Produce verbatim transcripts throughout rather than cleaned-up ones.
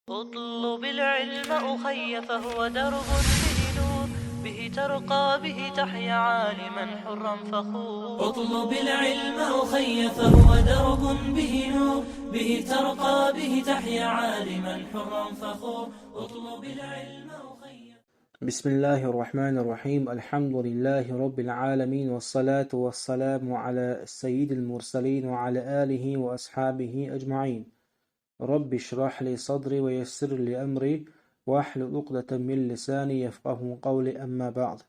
اطلب العلم أخي فهو درب به نور، به ترقى به تحيا عالما حرا فخور. اطلب العلم أخي فهو درب به نور، به ترقى به تحيا عالما حرا فخور. اطلب العلم أخي. بسم الله الرحمن الرحيم. الحمد لله رب العالمين، والصلاة والسلام على سيد المرسلين وعلى آله وأصحابه أجمعين. رب اشرح لي صدري ويسر لي أمري واحلل عقدة من لساني يفقهوا قولي، أما بعد.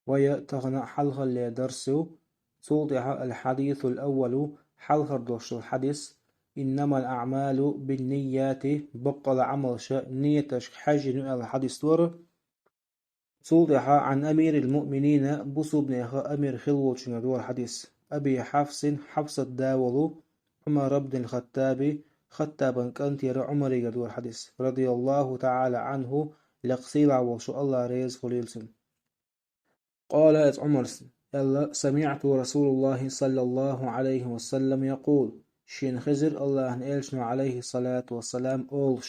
Вай тахана хьалхале дарс ю, цул тӀаьхьа الحديث الأول, хьалхара долуш долу хьадис, إنما الأعمال بالنيات, баккъала Ӏамалш нияташка хьаьжжина ю аьлла хьадис дара. Цул тӀаьхьа عن أمير المؤمنين, бусулбанех амир хилла волчуьнгара дара хьадис, أبي حفص, Хьафсат да волу, عمر بن الخطاب, Хаттабан кӀант яра Ӏумаригара дара хьадис, رضي الله تعالى عنه, лекха сийлахь волчу АллахӀ реза хуьлийла цунна. قال, аьлла Ӏумарс, аьлла, سمعت رسول الله صلى الله عليه وسلم يقول, шена хезира АллахӀан элчано, عليه الصلاة والسلام, олуш: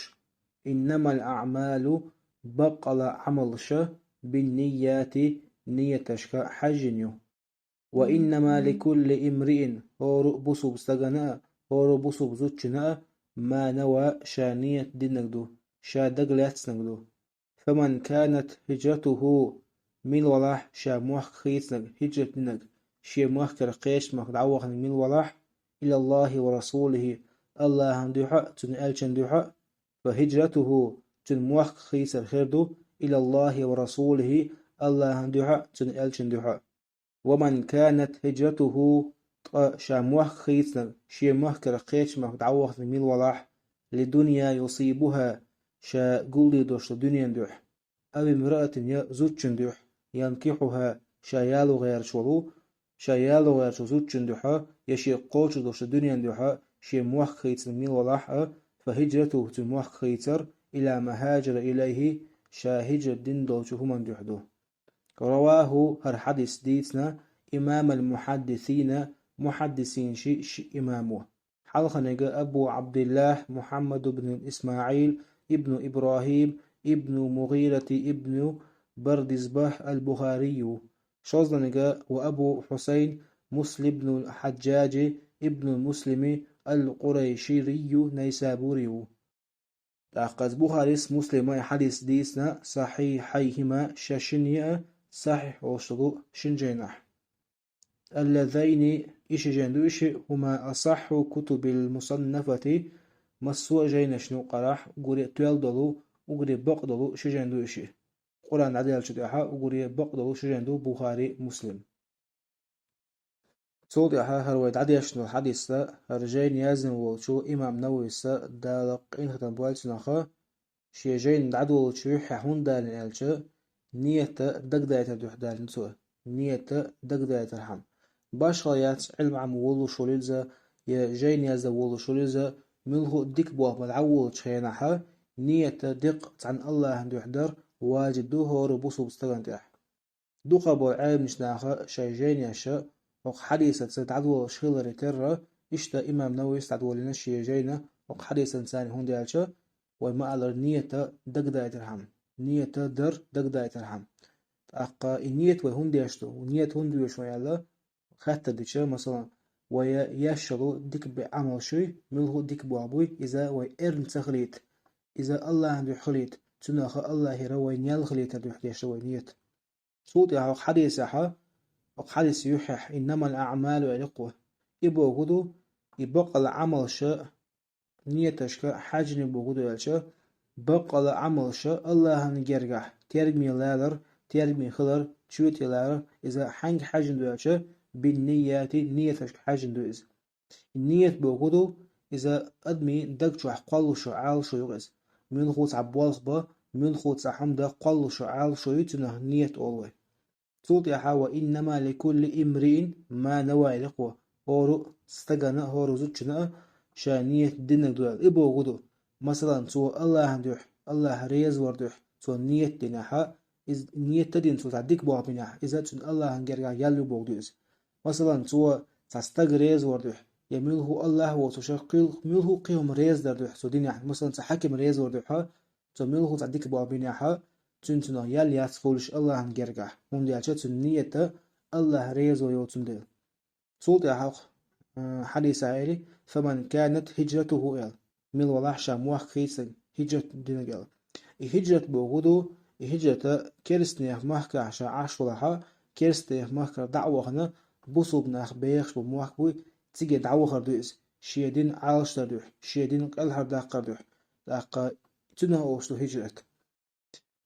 إنما الأعمال, баккъала Ӏамалш, بالنيات, нияташка хьаьжжина ю. وإنما لكل امرئ, хӀора бусулба стагана а, хӀора бусулба зудчунна а, ما نوى, ша ният динарг ду, ша дагалаьцнарг ду. فمن كانت هجرته, мила валахь ша мохк хийцинарг, хӀиджрат динарг, шен махкара кхечу махка дӀаваханарг мила валахь, إلى الله ورسوله, АллахӀан дуьхьа а, цуьнан элчанан дуьхьа а, فهجرته, цуьнан мохк хийцар хир ду, إلى الله ورسوله, АллахӀан дуьхьа а, цуьнан элчанан дуьхьа а. ومن كانت هجرته, ткъа ша мохк хийцинарг, шен махкара кхечу махка дӀаваханарг мила валахь, لدنيا يصيبها, ша гулдийр долуш долу дуьненан дуьхьа, أو امرأة, я зудчун дуьхьа, ينكحها, ша яло гӀерташ волу, ша яло гӀерташ волу зудчун дуьхьа, я шен кхочуш долуш долу дуьненан дуьхьа, шен мохк хийцинарг мила валахь а, فهجرته, цуьнан мохк хийцар, إلى ما هاجر إليه, ша хӀиджрат дина долчу хӀуманна дуьхьа ду. رواه, хӀара хьадис дийцина, إمام المحدثين, мухьаддисийн ши, ши имамо. Хьалханиг Абу Ӏабдиллахь Мухьаммад ибн Исмаил ибн ИбрахӀим ибн МугӀирати ибн Бардизбахь ал-Бухарий ю. ШозлагӀниг وأبو حسين مسلم بن الحجاج بن مسلم القريشي النيسابوري ю. ТӀаккха иза Бухарис, Муслима и хьадис дийцина, صحيحيهما, шаьш шинна а, сахьихь олуш долу шина жайнахь. اللذين, и ши жайна ду и ши, هما أصح الكتب المصنفة, массо а жайнашна юкъарахь уггаре тоьлла долу, уггаре бакъ долу ши жайна ду и ши. Къуръан дӀаделлачул тӀаьхьа уггаре бакъ долу ши жайна ду Бухари, Муслим. Цул тӀаьхьа хӀара вай дӀадешна долу хьадис, хӀара жайна яздина волчу имам Нававис, Дала къинхетам бойла цунах, шен жайна дӀадолучу юьххьехь хӀунда далийна аьлча, ният дагадайтар дуьхьа далийна цо. Ният дагадайтархьама. Башхалла яц Ӏилма Ӏамор волуш волу иза, я жайна яздан волуш волу иза, муьлхха а дика болх бан дӀаволучу хенахь, ният деккъа цхьана АллахӀан дуьхьа дар важиб ду хӀора бусулба стагана тӀехь. Дукхахболу Ӏеламнаш наха шайн жайнеша хӀокху хьадисаца дӀадолуш хиларе терра, иштта имам Нававис дӀадолийна шен жайна хӀокху хьадисанца царна, хӀунда аьлча вай ма-аллара ният дагадайтархьама, ният дар дагадайтархьама. ТӀаккха и ният вай хӀунда деш ду, ният хӀунда доьшу вай аьлла, хаттар дича, масала, вай еш йолу дика бе-, Ӏамалш юй, муьлхха а дика болх буй, иза вай эрна ца хилийта, иза АллахӀан дуьхьа хилийта, цунах АллахӀера вай нел хилийтар дуьхьа деш ду вай ният. Цул тӀаьхьа хӀокху хьадисехь, хӀокху хьадисан юьххьехь, إنما الأعمال аьлла кхо. И бохург ду, и баккъала Ӏамалш нияташка хьаьжжина ю бохург ду аьлча, баккъала Ӏамалш АллахӀан гергахь тергаме лалар, тергаме хилар, чоте лалар, иза хьаьнга хьаьжжина ду аьлча, بالنيات, нияташка хьаьжжина ду иза. Ният бохург ду, иза адамийн даг чохь кхоллуш йолу Ӏалашо ю иза. Муьлхха а цхьа болх бан, муьлхха а цхьа хӀума дан кхоллуш йолу Ӏалашо ю, цунах ният олу вай. Цул тӀаьхьа وإنما لكل امرئ ما نوى аьлла кхо. ХӀора а стагана, хӀора а зудчунна а ша ният динарг ду аьлла. И бохург ду, масалан, цо АллахӀан дуьхьа, АллахӀ реза вар дуьхьа, цо ният динехь, иза ният дина цо цхьа дика болх бинехь, иза цуьнан АллахӀан гергахь ял ю бохург ду иза. Масалан, цо цхьа стаг реза вар дуьхьа, я муьлхха а Аллахь воцуш, кхин муьлхха а кхин хӀума реза дар дуьхьа цу динехь, масалан, цхьа хьаким реза вар дуьхьа, цо муьлхха а цхьа дика болх бинехь, цуьнца цунах ял яц хуьлуш Аллахьан гергахь, хӀунда аьлча цуьнан нийят Аллахь реза йоцун дела. Цул тӀаьхьа, э, хьадисехь эр ю: «Фаман канат хӀижратуху», — аьлла. Мила валахь ша мохк хийцинарг, хӀижрат динарг аьлла. И хӀижрат бохург ду, и хӀижрат керстанех махкахь ша Ӏаш валахь, керстанех махкара дӀа а вахана, бусулба нах бехаш бу мохк буй, цига дӀавахар ду иза, шен дин Ӏалашдар дуьхьа, шен дин кӀелхьардаккхар дуьхьа. ТӀаккха цунах олуш ду хӀижрат.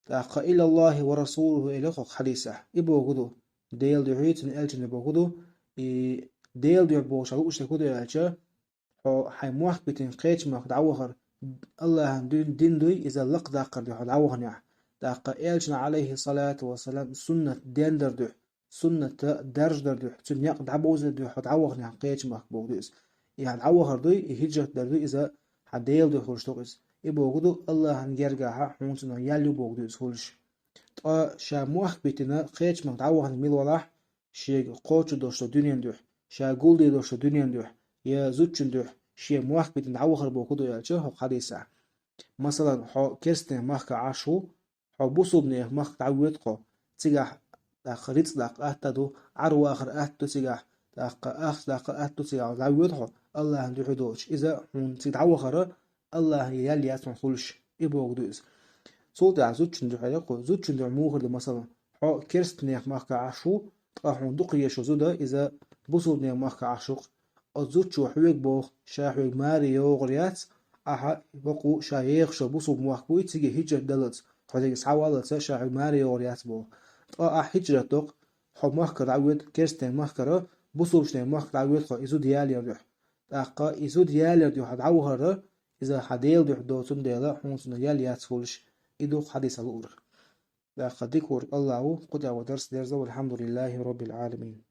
ТӀаккха «илаллахӀи ва расулухӀу» элира хӀокху хьадисехь. И бохург ду, Делан дуьхьий, цуьнан элчанан дуьхьий бохург ду, и Делан дуьхьа бохуш лууш дерг хӀун ду аьлча, хьо хьайн мохк битина кхечу махка дӀавахар Аллахьан дуьн-, дин дуй, иза лакхадаккхар дуьхьа хьо дӀаваханехь. ТӀаккха элчанан, Ӏалайхи салату ва салам, суннат дендар дуьхьа, суннат даржадар дуьхьа, цуьнан некъ дӀабовзар дуьхьа хьо дӀаваханехь кхечу махка бохург ду иза. И хьан дӀавахар дуй, и хӀижрат дар дуй, иза хьан Делан дуьхьа хуьлуш ду иза. И бохург ду, Аллахьан гергахь хьуна цунах ял ю бохург ду иза хуьлуш. Ткъа ша мохк битина кхечу махка дӀавахана мила валахь, шега кхочур долуш долу дуьнен дуьхьа, ша гулдийр долуш долу дуьнен дуьхьа, я зудчун дуьхьа, шен мохк битина дӀавахар бохург ду аьлча хӀокху хьадисехь. Масалан, хьо керстанех махка Ӏаш ву, хьо бусулбанех махка дӀавоьду хьо, цигахь тӀаккха рицкъ даккха атта ду, Ӏар вахар атта ду цигахь, тӀаккха ахча даккха атта ду цигахь, дӀавоьду хьо, Аллахьан дуьхьа доцуш. Иза хьуна цига дӀавахара Аллахьан ял яц хьуна хуьлуш, и бохург ду иза. Цул тӀаьхьа зудчун дуьхьа эр ю кху, зудчун дуьхьа муха ду, масалан, хьо керстанех махка Ӏаш ву, ткъа хьуна дукха езаш ву зуда, иза бусулбанех махка Ӏаш ву-кх. Оцу зудчо хьоьга боху, ша хьоьга маре йогӀур яц, ахьа бакъо ша ехаш йолу бусулба мохк буй, цига хӀижрат даллалц, тхо дерг схьаваллалц ша хьоьга маре йогӀур яц боху. Ткъа ахь хӀижрат до-кх, хьо махкара дӀавоьду, керстанех махкара, бусулбанех махка дӀавоьду хьо, и зуда ялаяр дуьхьа. ТӀаккха и зуда ялаяр дуьхьа дӀавахара, иза хьан Делан дуьхьа доцун дела, хьуна цунах ял яц хуьлуш, и ду хьадисехь луург. ТӀаккха дика волург Аллахь ву, кху тӀехь вай дарс дерза, валхьамдулиллахӀи роббил Ӏаламин.